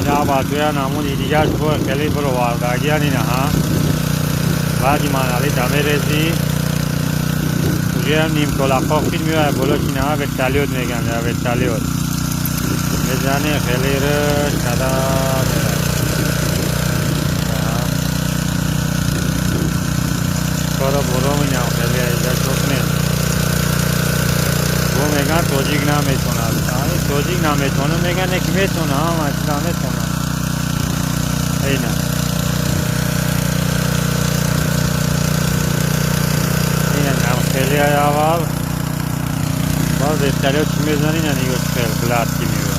Бачоя намуди дигаш бо хеле бировардагиян инаҳа. Баъди монолит мерезӣ, уже нимколақо хит меояд боло, кинаҳа вертолёт меган, вертолёт мезани, хеле рӯш када мерад. Коро бором инам хеле иҷа шукнем. Бо меган, тоҷик наметонад. Тоҷик наметона меган, неки метона, ҳама чиза метона. Ина. Ина хеле аввал. Баъд вертолёт чи мезани, ина нигоҳ, хел блядки меояд.